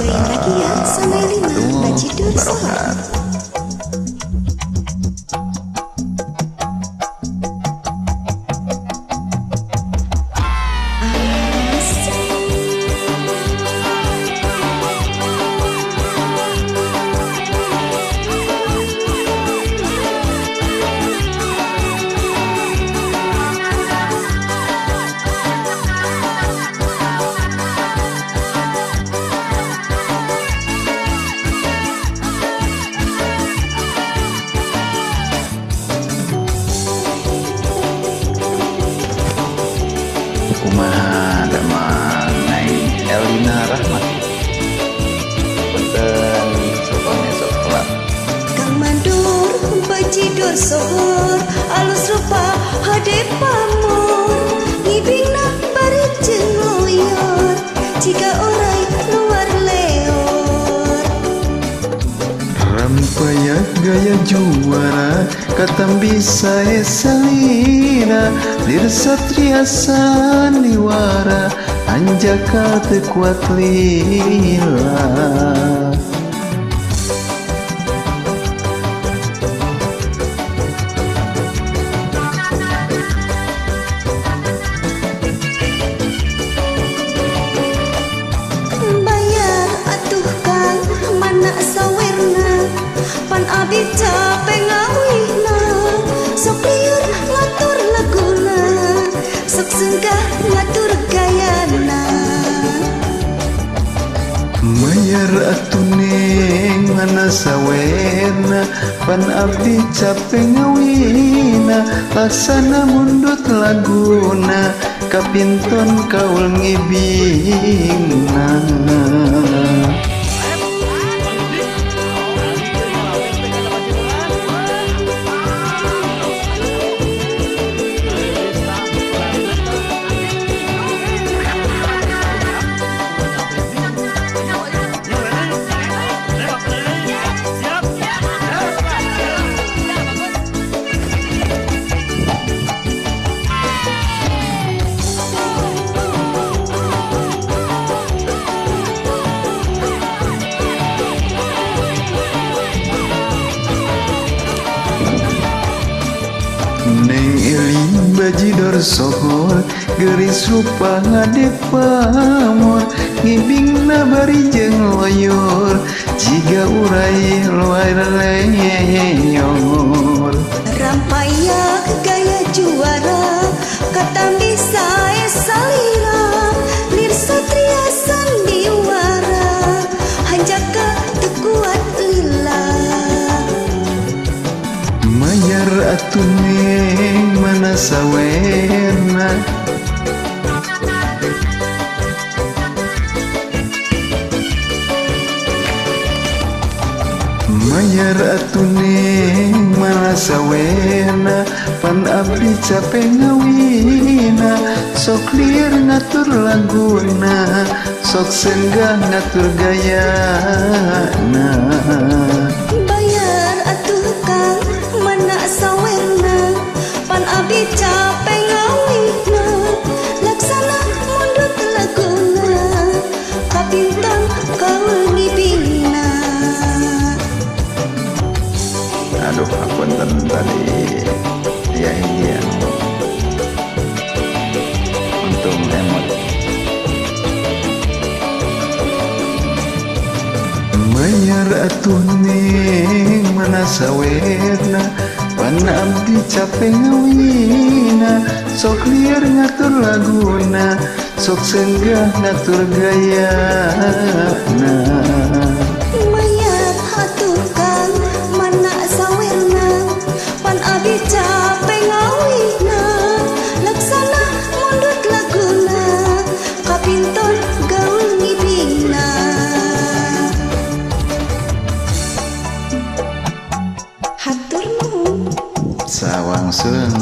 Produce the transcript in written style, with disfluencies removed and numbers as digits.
Cobain lagi ya sampai 5 Bajidur Sohor. Kumaha damang Neng Elina Rahmat. Punten sopangnya sok telat. Kang Mandur Bajidur Sohor alus rupa hade pamor ngibingna bari jeung loyor jika orai luar leor. Rampayak gaya juara katambi sae salira lir satria sandiwara anjaka teu kuat lila. Bayar atuh Kang mana sawerna pan abi capek ngawihna sok lieur ngatur laguna sok senggah ngatur gayana. Mayar atuh neng mana sawerna pan abdi capek ngawihna laksana mundut laguna kapinton kaul ngibingna. Neng Eli Bajidur Sohor geris rupa ngade pamor ngibingna bari jeung loyor jiga urai luar leyor. Rampayak gaya juara katambi sae salira lir satria sandiwara hanjaka teu kuat lila. Mayar atuh neng mana sawerna mayar atuh neng mana sawerna pan abdi capek ngawina sok lieur ngatur laguna sok senggah ngatur gayana. Bayar atuh Kang mana sawerna pan abdi capek ngawihna laksana mundut laguna kapinton kaul ngibingna. Aduh, apunten tadi ya hijian. Untung emot. Mayar atuh neng mana sawerna pan abdi capek ngawina sok lieur ngatur laguna sok senggah ngatur gayana. Mayar atuh Kang mana sawerna pan abdi capek ngawihna laksana mundut laguna kapinton gaul ngibingna. Hatur nuhun. Sawangsun.